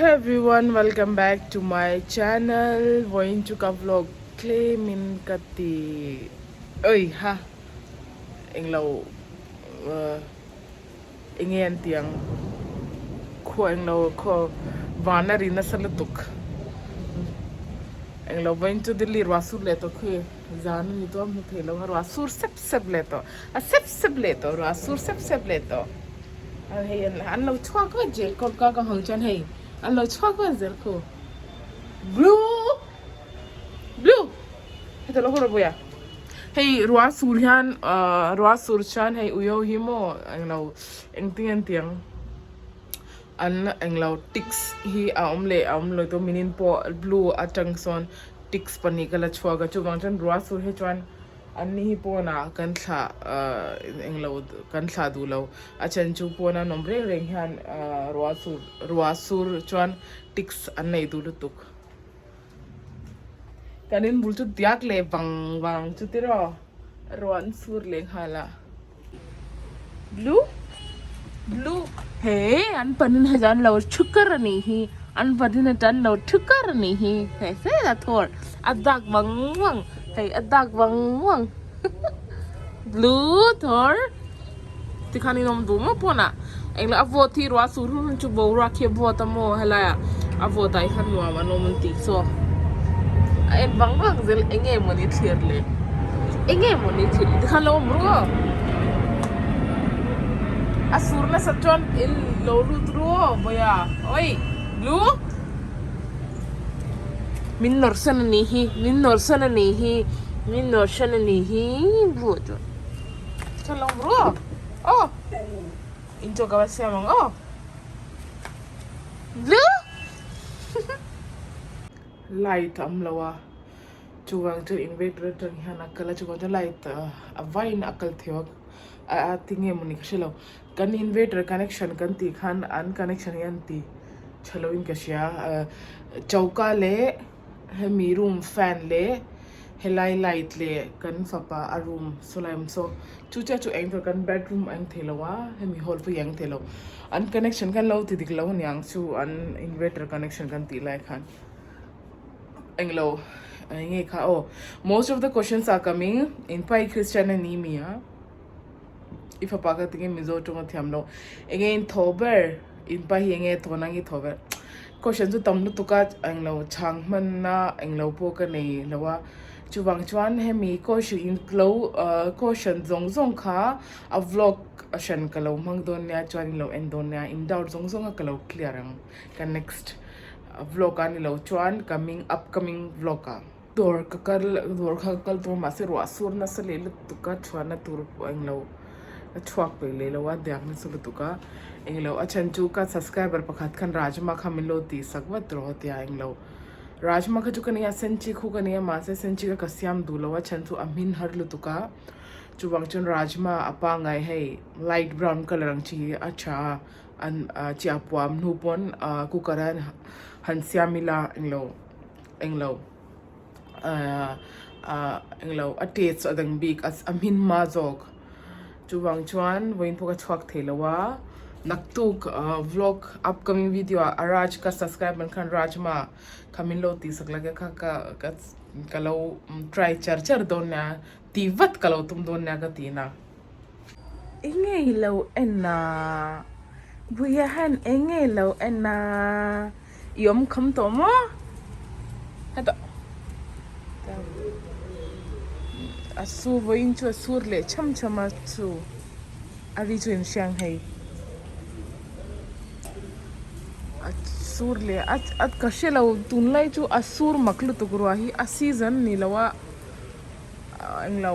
Hey everyone, welcome back to my channel. Vawiin chu ka vlog tlem in ka ti oi ha englo enge an ti ang khua englo khaw van a ri nasa lutuk englo vawiin chu Delhi ruah sur leh tawh khi zan a ni tawh a hmu thei lo a ruah sur sep sep leh tawh a sep sep leh tawh ruah sur sep sep leh tawh. Hei an lo chhuak vat zel kawtka ka hawng chuan hei an lo chhuak vat zel khu blue blue heta lo hawr a buia hei ruah sur hian ahh ruah sur chuan hei ui ho hi maw englo engtin an ti ang an englo ticks hi a awm leh a awm lo tawh minin pawh blue atang sawn ticks pahnih ka la chhuak a chuvang chuan ruah sur hi chuan. An ni hi pawnah kan thlah ahh englo kan thlah duh lo a then chu pawna an awm reng reng hian ahh ruah sur ruah sur chuan ticks an nei duh lutuk. Kan in bul chu diak leh vang vang chu tiraw ruah an sur leh nghal a. Blue blue he an panin hei an lo thu kar a nih hi an panin a tan lo thu kar a nih hi hei hmel a thawr a dak vang vang hei a dak vang vang blue thawr tikhan in awm duh maw pawnah englo a vawt hi ruah sur hun hun chu boruak hi a vawt a maw helaiah a vawt ah hian nuam an awm an tih chu a en vang vang zel eng nge mawni thlir le eng nge mawni thlir le tikhan lo awm ru aw a sur nasa chuan in lo lut ru aw vawiah oi blue min nawrh san a nih hi min nawrh san a nih hi min nawrh san a nih hi blue chuan tikhan lo awm ru aw aw in chaw ka va siam ang aw blue. Light a awm lo a chuvang chu inverter atang hian a kal a chuvang chuan light a vaiin a kal thei a a tinge mawni ka hrelo kan inverter connection kan tih khan an connection hi an ti tha lo in ka hria choka leh hemi room fan leh helai light leh kan fapa a room saw lai awm saw chu chiah chu eng tur kan bedroom a eng thei lo a hemi hall pawh hi a eng thei lo an connection khan lo ti dik lo aniang chu an inverter connection kan tih lai khan englo eng nge kha aw most of the questions are coming in pai christian ani mi a i fapa kha tinge mizo tawng a thiam lo enge in thaw ber in pa hi enge thawn ang i thaw ber question chu tam lutuk a englo chhang hmanna englo pawh ka nei lo a chuvang chuan hemi question in lo question zawng zawng kha a vlog a hran ka lo hmang dawn nia chuan in lo en dawn nia in doubt zawng zawng a ka lo clear ang ka next vlog a ni lo chuan coming upcoming vlog ah. Dawr ka kal dawr kha ka kal tur mahse ruah sur nasa leh lutuk a thuahna tur pawh englo a chhuak peih leh lo a diak nasa lutuk a englo a chhan chu ka subscriber pakhat khan rajma kha min lo tih sak vat rawh a tia englo rajma kha chu ka nia senchi khu ka nia mahse senchi kha ka siam duh lo a chhan chu a hmin har lutuk a chuvang chuan rajma a pangngai hei light brown colour ang chi hi a tha a an chiah puam hnu pawn cooker a han siam ila englo. Englo ahh englo a taste a dang bik a hmin hma zawk chuvang chuan vawiin pawh ka chhuak thei lo a naktuk vlog upcoming video ah a raj ka subscribe man khan rajma kha min lo tih sak la kha ka ka lo try char char dawn nia tih vat ka lo tum dawn nia ka tih na. Enge i lo en a Buia hian enge i lo en a. I awm kham tawh maw? Heta a su vawiin chu a sur leh cham cham a chu a ri chu inhriang hei a sur leh a a ka hre lo tunlai chu a sur mak lutuk ruah hi a season a ni lo a englo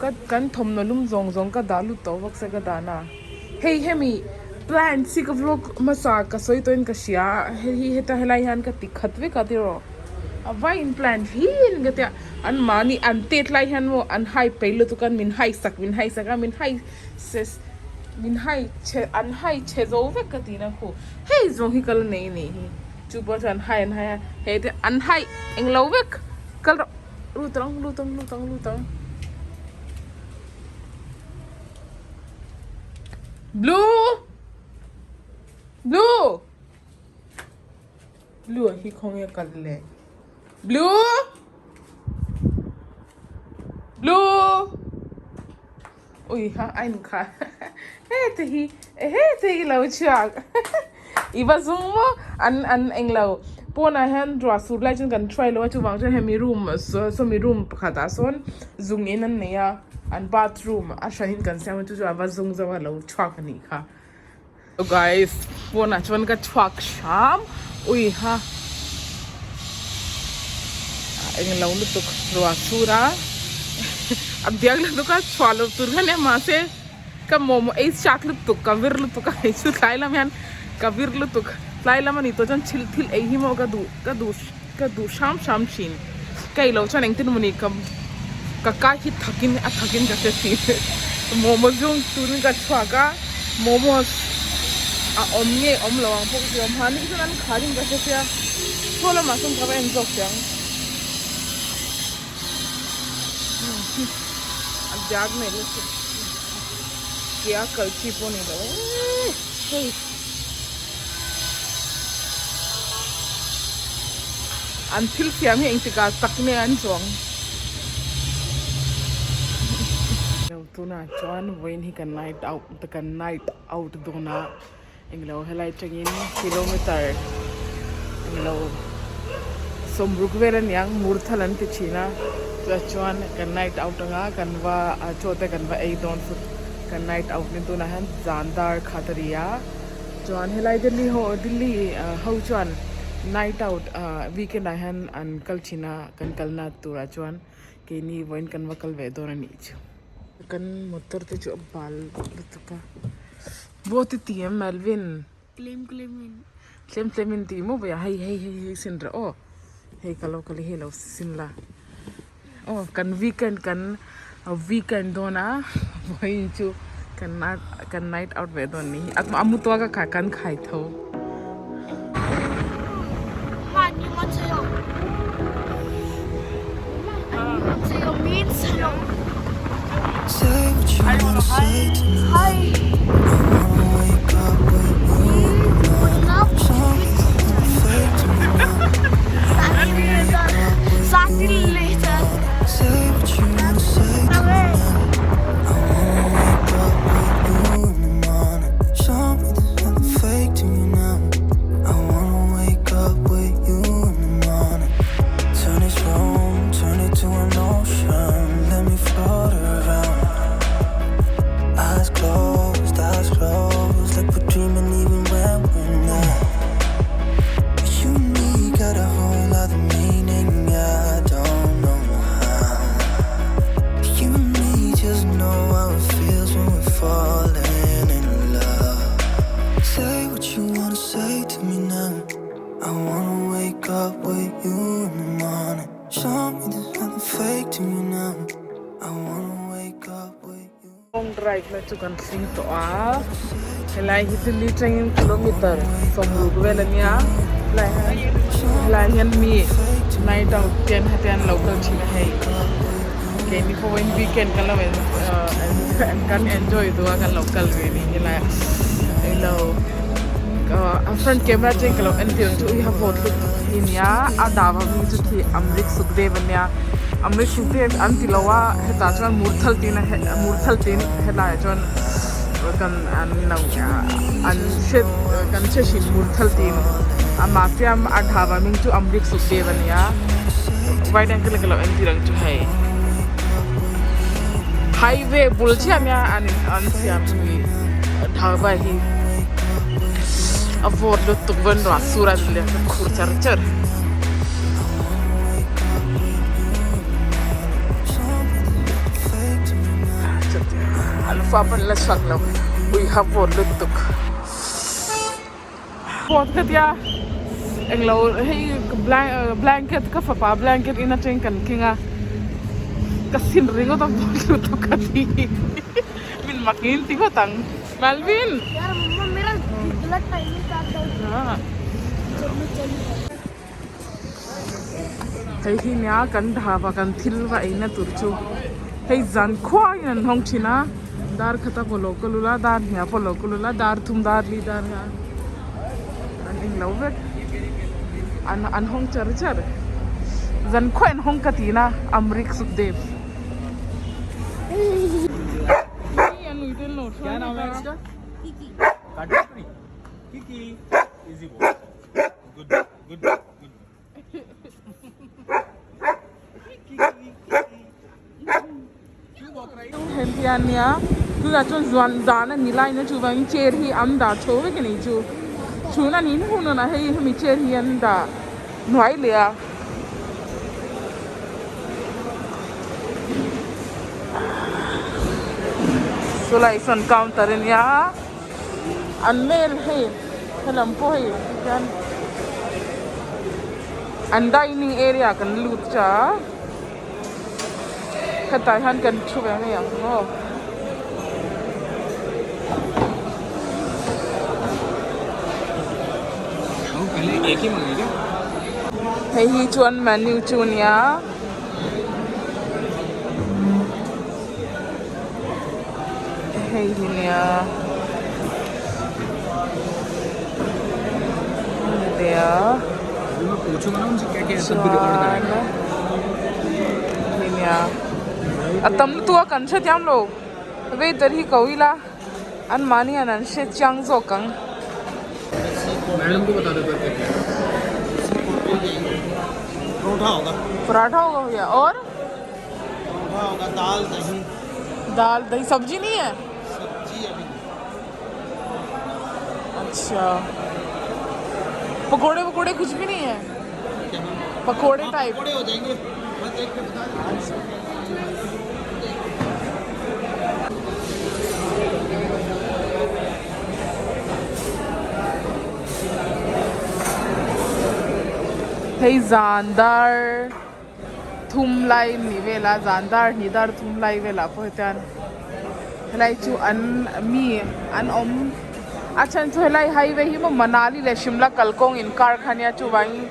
ka kan thawmhnaw lum zawng zawng ka dah lut tawh vak se ka dah na hei hemi plants hi ka vlog hmasa ka sawi tawhin ka hria hei hi heta helai hian ka ti khat vek a tiraw a vaiin plant hlir in ka tia an mahni an tet lai hian maw an hai peih lutuk a min hai sak min hai sak a min hai ses min hai chhe an hai chhe zo vek ka tihna khu hei zawng hi ka la nei anih hi chu pawh chuan an hai an hai a hei te an hai englo vek kal rawh. Lut ang lut ang lut ang lut ang Blue Blue. Blue a hi khawnge a kal le Blue Blue ui ha a inkha hete hi hete hi lo chhuak i va zum maw an an englo pawnah hian ruah sur lai chuan kan hruai lo a chuvang chuan hemi room sawmi room pakhatah sawn zung in an nei a an bathroom a hranin kan siam a chu chu a va zung zo a lo chhuak a nih kha. Guys pawnah chuan ka chhuak hram ui ha englo lutuk ruah sur a a biak lutuk a chhuah loh tur kha nia mahse ka momo ei chak lutuk ka vir lutuk a hei chu tlai lam hian ka vir lutuk tlai lam a nih tawh chuan thil thil ei hi maw ka duh ka duh ka duh hram hram thin ka ei loh chuan engtin emawni ka ka kai hi thakin a thakin ka hre thin momo zawng turin ka chhuak a momos a awm nge awm lo ang pawh ka ti awm ha ni chuan an khar in ka hre sia chaw lamah sawn ka va en zawk teh ang a biak mai lutuk ke a kal chi pawh a ni lo e hei. An thil siam hi engtikah tak nge an chuang. Tunah chuan vawiin hi kan night out kan night out dawn a englo helai atangin kilometer englo sawmruk vel aniang murthal an ti thin a chutah chuan kan night out anga kan va chaw te kan va ei dawn kan night out ni tunah hian zan dar khat a ri a. Chuan helai Delhi ho Delhi ho chuan night out weekend ah hian an kal thin a kan kalna turah chuan keini vawiin kan va kal ve dawn a nih chu. Kan motor te chu a bal lutuk a boat i ti em Melvin? Tlem tlem in. Tlem tlem in ti maw vei a hei hei hei hei sin rawh aw hei ka lo kal i hei lo sin la. Aw kan weekend kan weekend dawn a vawiin chu kan kan night out ve dawn ni hi a mu tuak a kha kan khai tho. Long drive na chu kan thleng tawh a helai hi Delhi atangin kilometer sawmruk vel a nia helai hian mi night out te an heti an lo kal thin a hei keini pawhin weekend kan lo kan enjoy duh a kan lo kal ve a ni helai ah englo a front camera atangin ka lo en tir ang chu ui ha vawt lutuk hi a nia a dava hming chu khi Amrik Sukhdev a nia Amrik Sukhdev an ti lo a hetah chuan Murthal tiin a Murthal tiin helaiah chuan kan an lo an hre kan hre thin Murthal tiin a mahse a dhaba hming chu Amrik Sukhdev a nia wide angle ka lo en tir ang chu hei highway bul chiah ania an an siam hi dhaba hi a vawt lutuk vawn ruah sur a ni leh khur char char. Alpha pawn la chhuak lo ui kha vawt lutuk vawt ka tia englo hei blanket ka fapa blanket in atang kan keng a ka sin ringawt a vawt lutuk ka ti min mak in ti ngawt ang Melvin. Hei hi nia kan dhaba kan thil va eina tur chu hei zan khuain an hawng thin a dar khata pawh lo kal ula dar hniah pawh lo kal ula dar thum dar li dar nga an englo vek. An an hawng char char. Zan khuai an hawng ka ti na Amrik Sukhdev. Heti a nia tunah chuan zuan zan a ni lain a chuvangin chair hi an dah chho vek a ni chu chhun a nih hun hunah hei hemi chair hi an dah hnuai leh a. Chulai sawn counter a nia an mail hei helam pawh hei tihian an dining area kan lut cha. Hetah hian kan thu ve mai ang maw. Hei hi chuan menu chu a nia. Hei hi nia. Nia. Chuan hei nia a tam lutuk a kan hre thiam lo waiter hi ko ila an mahni hian an hre chiang zawk ang. Paratha hoga bhaiya aur dal dahi sabji nahi hai अच्छा पकोड़े वकोड़े कुछ भी नहीं है पकोड़े टाइप पकोड़े हो जाएंगे बस एक पे बता Hei zan dar thum lai ni vela zan dar hnih dar thum lai velah pawh hian helai chu an mi an awm a then chu helai highway hi maw Manali leh Shimla kalkawng inkar kha ania chuvangin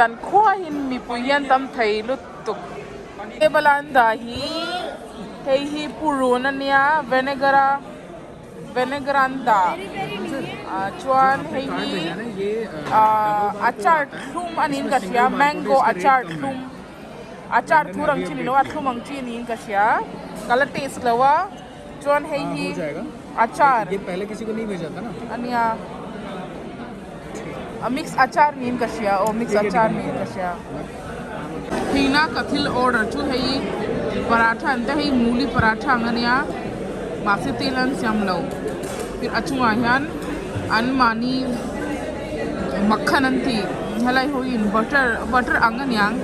zan khuahin mipui hian tam thei lutuk table a an dah hi hei hi purun ania vinegar a vinegar an dah ah chuan hei hi ah achar thlum a niin ka hria mango achar thlum achar thur ang chi ni lo a thlum ang chi niin ka hria ka la taste lo a chuan hei hi achar a nia a mix achar niin ka hria aw mix achar niin ka hria hina ka thil order chu hei paratha an te hei muli paratha ang ania mahse tel an siam lo tin a chungah hian an mahni makhan an tih helai ho in butter butter ang aniang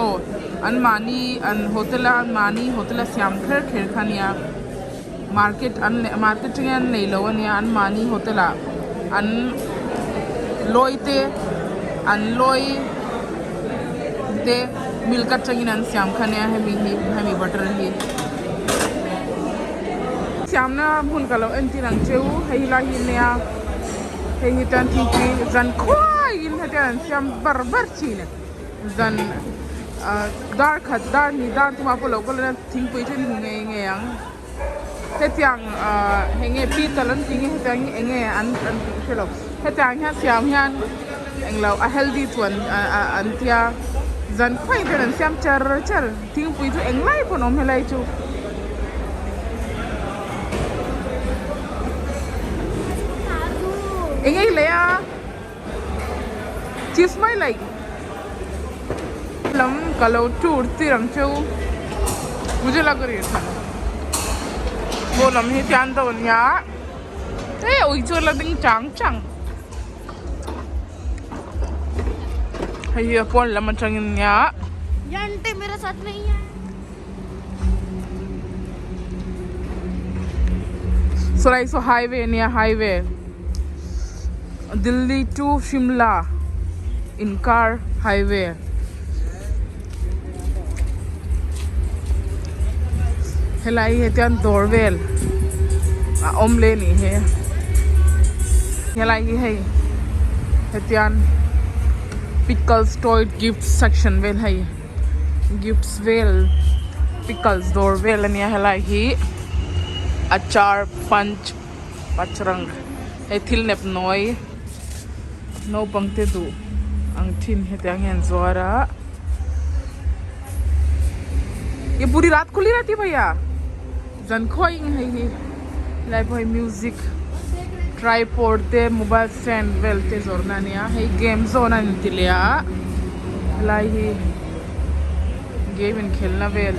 aw an mahni an hotel a an mahni hotel a siam kher kher kha ania market an leh market atangin an nei lo ania an mahni hotel ah an lawi te an lawi te milk atangin an siam kha ania hemi hi hemi butter hi siamna hmun ka lo entir ang cheu hei lai hi nia hei hi chuan thingpui zan khuaiin hetiang an siam bar bar thin zan ah dar khat dar hnih dar thumah pawh lo kal ila thingpui chu an hmu ngei ngei ang hetiang ah eng nge pital an tih nge hetiang hi eng nge an an tih hre lo hetiang hian siam hian englo a healthy chuan ah an tia zan khawi ten an siam char char thingpui chu englai pawh an awm helai chu. Eng nge i lei a? Cheese mai like lam ka lo tour tir ang cheu mujhe lag rahi hai thana paw lam hi tian dawn nia e ui chu la ding chang chang hei hi a pawn lam atangin nia Sawlai saw highway ania highway Delhi to Shimla inkar highway helai hi hetian dawr vel a awm leh anih hi helai hi hei hetian pickles toy gift section vel hei. Gifts vel pickles dawr vel ania helai hi achar punch pachrang hei thil nep nawi naupang te duh. Ang thin hetiang hian zuar a. Ye puri rat khuli rehti bhaiya zan khawi eng hei hi helai pawh hi music tripod te mobile stand vel te zawrhna a nia hei game zone a inti leh a helai hi game inkhelhna vel.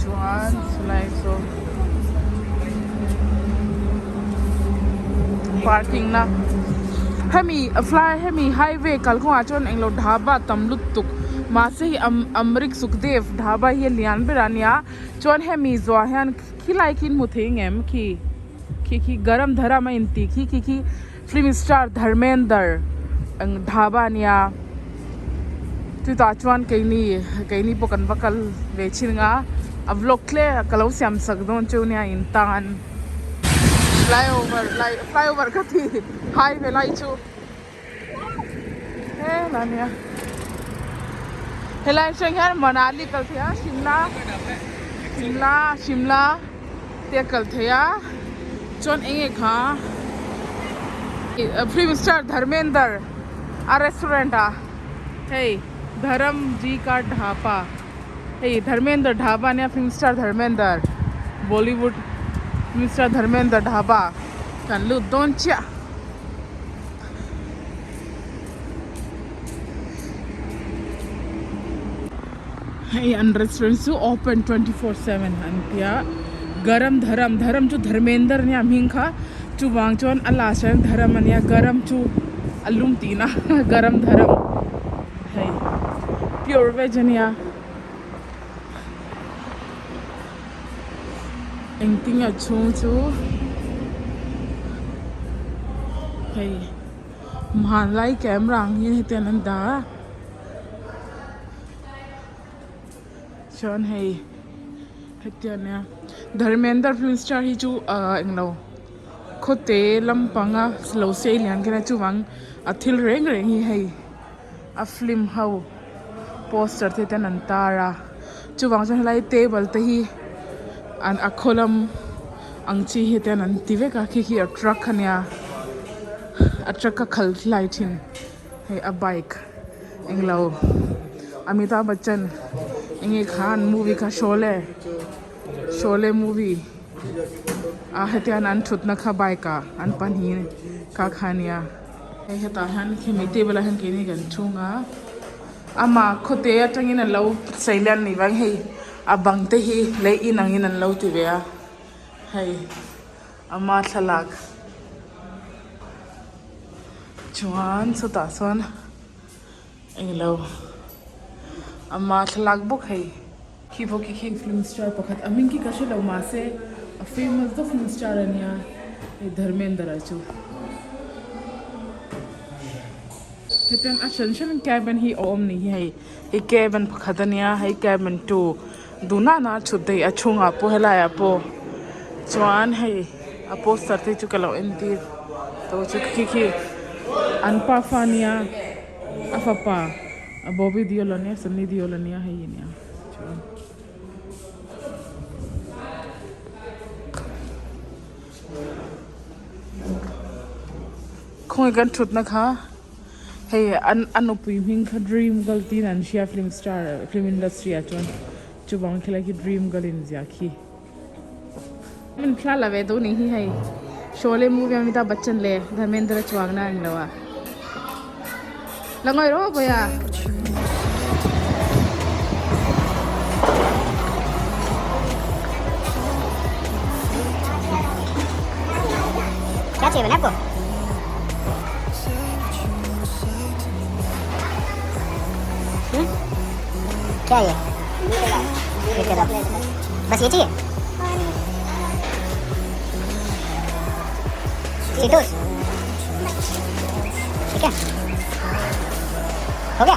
Chuan chulai chu parking na hemi fly hemi highway kalkawngah chuan englo dhaba tam lutuk mahse hei amrik sukhdev dhaba hi a lian ber a nia chuan hemi zuah hian khilai khi hmu thei ang em khi khi khi garam dharam a intih khi khi khi Film star Dharmender ang dhaba ania chutah chuan keini keini pawh kan va kal ve thin ang a a vlog hle ka lo siam sak dawn chu nia in tan flyover lai flyover ka ti highway lai chu helai ania helai atang hian Manali kal theih a Shimla Shimla Shimla. Te a kal thei a chuan eng nge kha film star Dharmender a restaurant ah hei Dharam ji ka dhaba hei Dharmender dhaba ania film star Dharmender Bollywood film star Dharmender dhaba kan lut dawn chiah. Hei an restaurant chu open 24/7 an tia garam dharam dharam chu dharmender ania hming kha chuvang chuan a last ah hian dharam ania garam chu a lum tihna garam dharam hei pure veg ania engtin nge chhung chu hei hmanlai camera ang hian hetiang an dah a. Chuan hei hetiang ania Dharmendra film star hi chu ahh englo khawte lampanga lo sei lian kher a chuvang a thil reng reng hi hei a film ho poster te ten an tar a chuvang chuan helai table te hi an a khaw lam ang chi hi ten an ti vek a khi khi a truck ania a truck a khal hlai thin. Hei a bike englo Amitabh Bachchan enge kha an movie kha Sholay Sholay movie a hetian an thutna kha bike ah an pahnih kha kha ania hei hetah hian khimi table ah hian keini kan chhung a amah khawte atangin alo sawi lian anih vang hei a bang te hi lei in angin an lo ti ve a hei ama thlalak. Chuan chutah chuan englo ama thlalak bawk hei khi pawh khi khi film star pakhat a hming khi ka hrelo mahse a famous deuh film star ania hei Dharmendra chu hetiang a hran hran cabin hi a awm ni hi hei hei cabin pakhat ania hei cabin two duh na a thut daih a chhungah pawh helaiah pawh chuan hei a poster te chu ka lo entir tawh chu khi khi an pafa ania a fapa a Bobby Deol ania Sunny Deol ania hei ania chuan. Khawnge kan thutna kha. Hei an a nupui hming kha dream girl tiin an hria film star film industry ah chuan chuvang khilai khi dream girl in ziah khi. Min thla la ve duh nih hi hei Sholay movie a Amitabh Bachchan leh Dharmendra chuang na ang lo a la ngawi rawh pawh a. Kya chahiye bana aapko? क्या ये बस ये चाहिए चीटोस ठीक है हो गया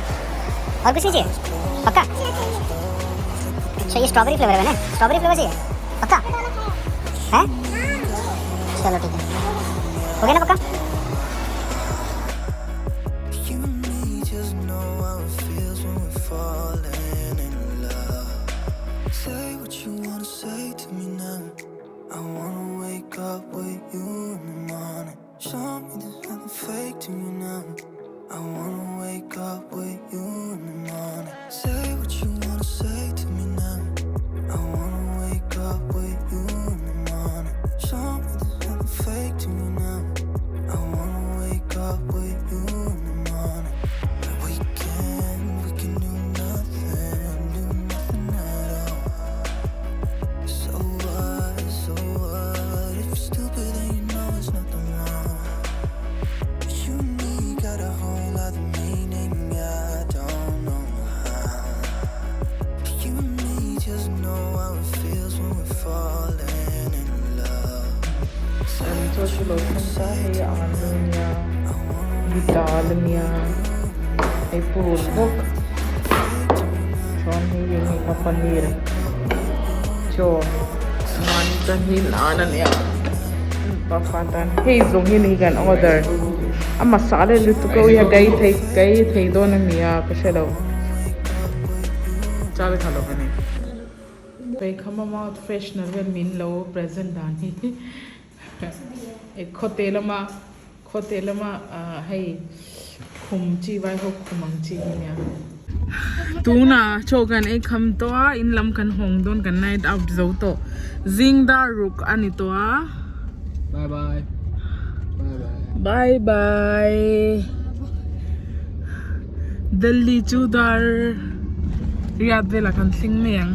और कुछ नहीं चाहिए पक्का अच्छा ये स्ट्रॉबेरी फ्लेवर है ना स्ट्रॉबेरी फ्लेवर चाहिए पक्का है चलो ठीक है हो गया ना पक्का You and me just know how it feels when we're falling in love. Say what you wanna say to me now. I wanna wake up with An chaw chu lo thleng ta hei a alu nia dal ania hei purun bawk chuan hei eng nge kha paneer chaw mahni tan hi naan ania pafa tan hei zawng hi ni kan order a masala lutuk a uia ka ei thei ka ei thei dawn ania ka hrelo chal kha lo ka nei. Pheikhama mouth freshener vel min lo present dan hi e khawte lama khawte lama ah hei khum chi vai ho khum ang chi hi nia. Tunah chaw kan ei kham tawh a in lam kan hawng dawn kan night out zo tawh zing dar ruk a ni tawh a. Bye bye bye bye. Bye bye. Delhi chu dar riat velah kan thleng mai ang.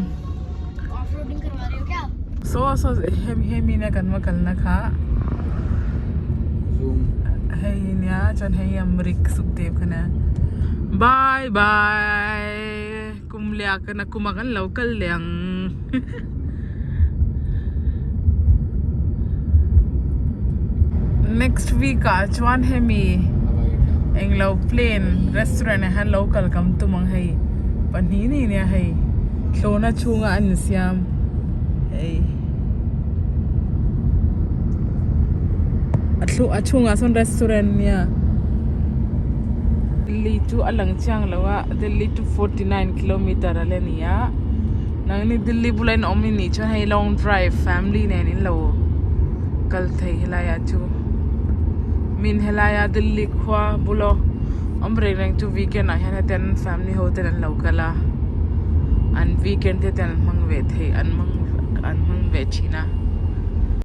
Saw saw hemi hemi nia kan va kalna kha hei nia chuan hei amrik sukdev kha nia bye bye kum leh ah kan kum ah kan lo kal leh ang. Next week ah chuan hemi englo plane restaurant ah hian lo kal kam tum ang hei pahnih ni nia hei thlawhna chhunga an insiam hei a thlu a chhungah sawn restaurant nia Delhi chu a lang chiang lo a Delhi chu 49 kilometer a la ni a. Nangni Delhi bula in awm i nih chuan hei long drive family nen in lo kal thei helai ah chu min helai a Delhi khua bula awm reng reng chu weekend ah hian hetiang an family ho ten an lo kal a an weekend te ten an hmang ve thei an hmang an hmang ve thin a.